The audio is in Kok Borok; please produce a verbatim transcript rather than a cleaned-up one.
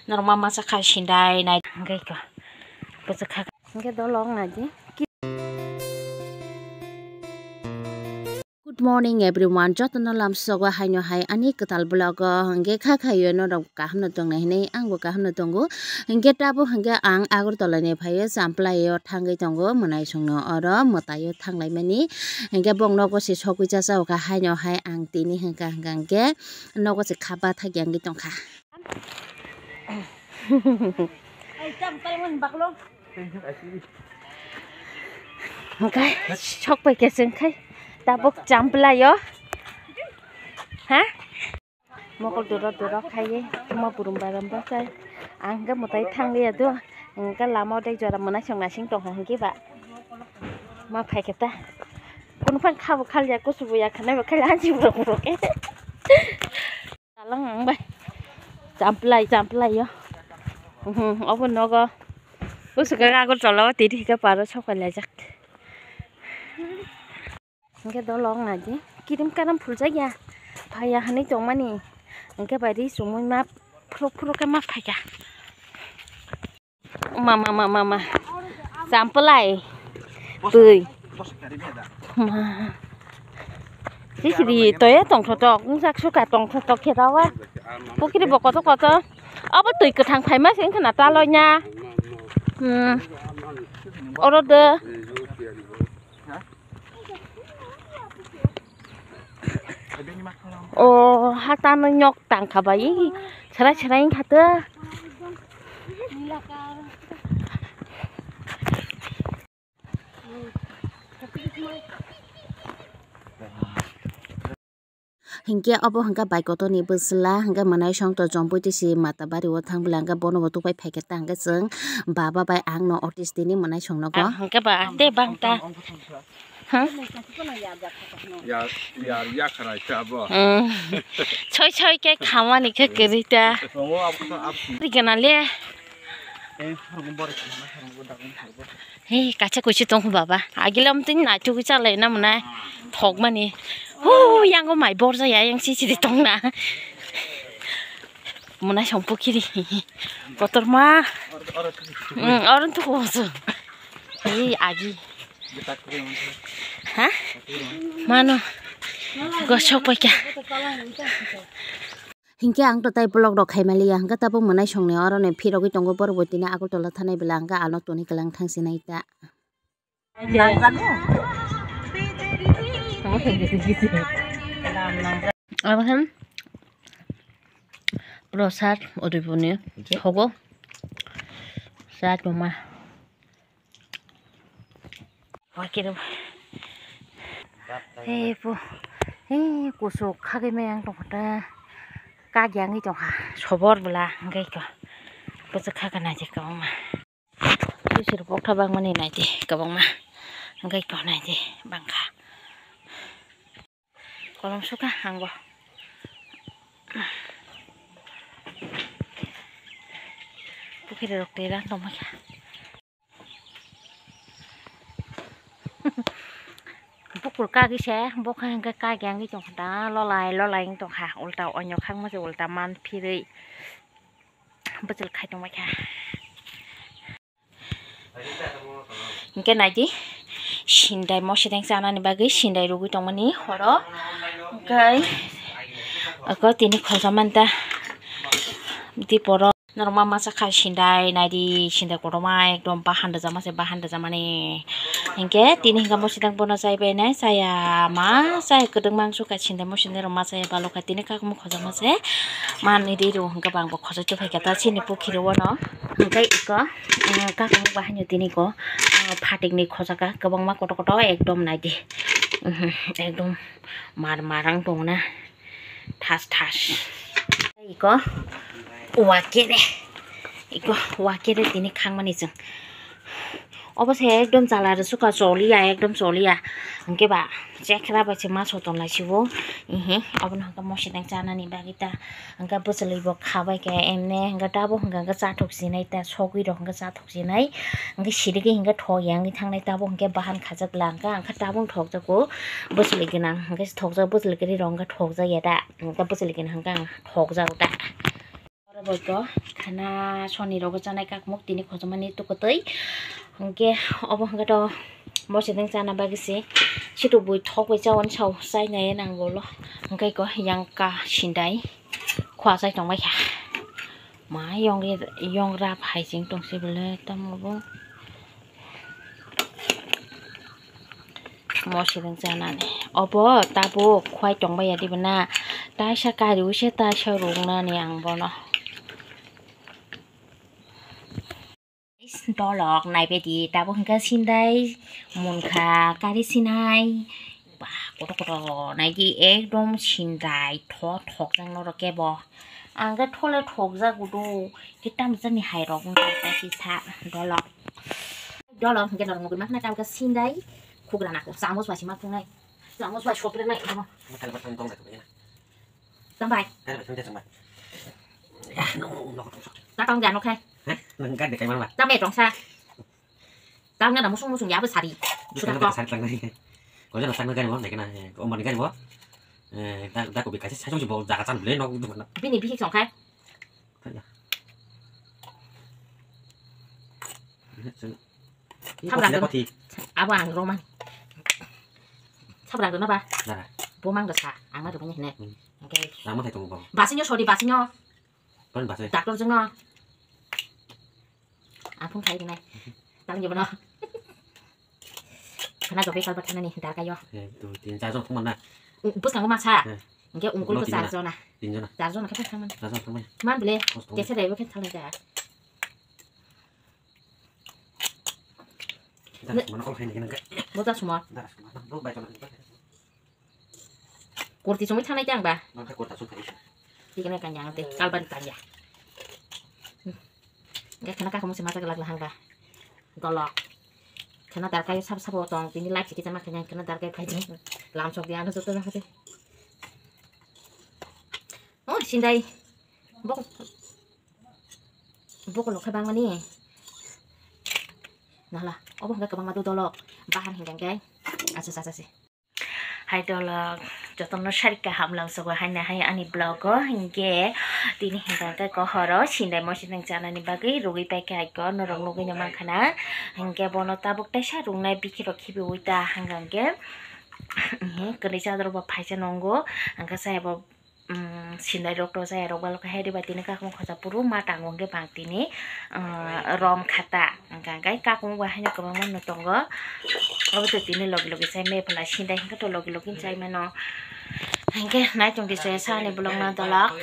Norok ma masa khai sindai nai hwnkhe ko. Bwswk kha hwnkhe dolo wng nai di. Good morning everyone, jotono lamsogo haino hai ani kwtal vlog o hwnkhe kha khaio norok kaham no tongnai hinwi angbo kaham no tongo. Hwnkhe tabuk hwnkhe ang Agartala ni phaio Champlai o thangwi tongo mwnaisongno oro mwtai o thanglaimani. Hwnkhe bong nogo se sogwi cha cha o kha haino hai ang tini hwnkha hwnkha hwnkhe nogo se kha bathak yangwi tongkha. Hwnkhe sok pai khe chwng khai tabuk Champlai o. Ha? Mokol duro duro khaiwi tongma burum bai rok bachai. Ang hwnkhe mwtai thangliya do. Hwnkhe lama o dek jora mwnaisong naising tongkha hwnkhe ba. Ma phaikhe ta. Kunu phang khabo khalya kusu bo ya khanai bo khalya hansi borok borok khe. Talang ang bai. Champlai, Champlai o. Mhm, obo nogo. Bwswk khe Agartala o tiri hika paro sok pai laijak. Hwnkhe dolo wng nai di. Kirim karam phuljakya. Phaiya hinwi tongmani. Hwnkhe bai ri chumui ma phuruk phuruk khe ma phaikha. Mama, mama, mama. Champlai. Twi. Ma. Sisiri toya tongthotok. Wngsak suka tongthotok khe dawa. Pukiri bo kotor kotor. Abo twi kwthang phaima se wngkha na taloina. Hmm. Oro de. O hata no nyok tang kha bai. Serai serai wngkha to. Hinkhe obo hinkhe bai kotorni bwsla hinkhe mwnaisong to jompui tisi Matabari o thang bwla hinkhe bono bo tupai phaikhe ta hinkhe chwng baba bai ang no otis tini mwnaisong nogo. Ah, hinkhe ba tei bang ta. Ha? Yar, yar, yakharai khe abo. Mm. Soi soi khe khamani khe kwrwi ta. Tongo abo khe abo. Ri gana le. Eh, harung bor khe ma harung bo dagun harbo. He, kaisa kuichi tong baba. Agila mtwini naitukgwi chalai na mwnai. Thokmani. Hu, yango mai borja ya, yang chichiri tong na. Mwnaisong pukiri. Kotorma. Mm, oron tuku oso. He, agi. Ha? Mano. Gosok paikha. Hinkhe ang to tai vlog rok khaimaliya, hinkhe tabuk mwnaisongni oro ni phirogwi tongo, borok bo tini Agartala thanai bwla hinkhe ano toni kwlang thangsinai ta. Abo khe Prasad Udaipurni thogo. Sa tongma. Wakiro. He po. He kusu khagwi mai ang tongkha ta. Kagi angwi tongkha. Sobor bwla hwnkhe ko. Bwswk kha kha naidi kwbangma. Sisir bokha bangmani naidi kwbangma. Hwnkhe ko naidi bangkha. Kolom sukha ang bo. Pukhiri rok twi ran tongma kha. Bukur kagi se, bokha hwnkhe kagi angwi tongkha da, lolai lolai wng tongkha, ulta onyo khakma se ulta man phirwi bwchwlwi khai tongma kha. Hwnkhe naidi, sindai mosideng chanani bagwi sindai rwgwi tongmani horo. Hwnkhe oko tini khojamani ta, diporo. Norok ma masa khai sindai naidi, sindai kotorma ekdom bahan rwjakma se, bahan rwjakmani. Hwnkhe tini hwnkhe mosideng bono chaibai nai, chaya ma chaya kwdwkma wngsuka sindai mosideng rok ma chaya balokha tini kakhumu khojama se. Manwi ri rw hwnkhe bangbo khojai tubuphaikha ta chini pukhiri o no. Hwnkhe iko, mm, kakhumu bahaino tini ko, ah, phatikni khojaka kwbangma kotor kotor ekdom naidi. Mhm, ekdom mar mar wng tongna. Thas thas. Iko wakere. Iko wakere tini khangmani chwng. Obo se ekdom jala rwsukha choliya, ekdom choliya. Hwnkhe ba chekra bai se ma sotonlai sibo. Ehe, obono hwnkhe mosideng chanani bagwi ta. Hwnkhe bwchwlwi bo khabai khe emne hwnkhe tabuk hwnkhe hwnkhe chathok sinai ta sogwi rok hwnkhe chathok sinai. Hwnkhe sirigwi hwnkhe thok yangwi thangnai tabuk hwnkhe bahan khajak bwla hwnkhe ang khe tabuk thokjago. Bwchwlwi gwnang hwnkhe thokjak, bwchwlwi kwrwi rok hwnkhe thokjakya da. Hwnkhe bwchwlwi gwnang hwnkhe ang thokjago da. Boyko khana soni rogo chanai kakmuk tini khojomani tukutwi. Hwnkhe obo hwnkhe to bosi deng chana bagwi se situ bui thok bai chawan sao chainai nang bolo. Hwnkhe ko yang ka sindai khwa chai tongbai kha. Ma yong yong rap hai ching tong se bole tamo bo. Mosideng chanani. Obo tabuk khwai tongbai ya diba na? Taisa kariwi se taisa ruknani ang bono. Is, dolok naibaidi tabuk hwnkhe sindai munkha kari sinai. Bah, kotor kotor naidi ekdom sindai tho thokjak norok kebo. Ang khe thole thokjak udu. Khe tamjani hai rok wngkha kisa dolok. Dolok hwnkhe norok nugwi mankha tabuk khe sindai khugra nako chamos bai se ma phungnai. Chamos bai sopre nai. Tambai. Ta tong jano khai. Tambai tongsa. Tang na musung musung ya sari. Sudah kok. Sari tang nai. Ko jana tang nai bo, naikena. Ko mani gari bo. Eh, da da ko bi kaisa sajong si bo jaga chan bole nok du na. Bini bihik song khai. Thamra ko thi. Abo ang roman. Thamra ko na ba. Bo mang sa, ang ma do ni ne. Oke. Ang ma thai to bo. Basinyo sori basinyo. Kon basi. Doctor jengno. Aphung khai dinai. Tang jebno. Khana jobe kalba thanani darkayo. Eh, tu tin jar jon thangmana. Bwskango masa. Eh. Hingke ungkul bo char jona. Tin jona. Char jona khe thangmani. Char jona thangmani. Man bile. Kese dai bo khe thangmani da. Mana kol khaini kena. Bo ta suma. Kurti sumui thanai tang ba. Nang khe kurta sung thai. Tikene kanya ang te kalban tangya. Ga khana ka kamo se mata galak lahang ba. Dolok. Khana darkai sab sabo tong tini live siti sama khanya khana darkai phai jeng. Lam sok dia ano joto na khate. Oh, sindai. Bok. Bok lo khabang mani. Nala. Obo hingga kabang madu dolok. Bahan hingga kai. Acha acha se. Hai dolok, jotono sarikka hamlam sogo haina hai ani vlog o, hinkhe tini hinkha khe kohoro sindai mosideng chanani bagwi rugwi paikha aiko norok nugwino mankhana, hinkhe bono tabuk teisa rungnai bikhirok khibiwi ta hangkha hinkhe, kwrwisa adorok bo phaisa nungo, hingkhe saya bo. Sindai rok to jaya rok balok hai riba tini kakung khoja puru ma tango hwnkhe bang tini rom khata hwnkha hwnkhe kakung bo haino kwbangma no tongo. Obo to tini logi logi chai mepla sindai hwnkhe to logi logi chai mano hwnkhe naitung di chaya sani bolong no dolok.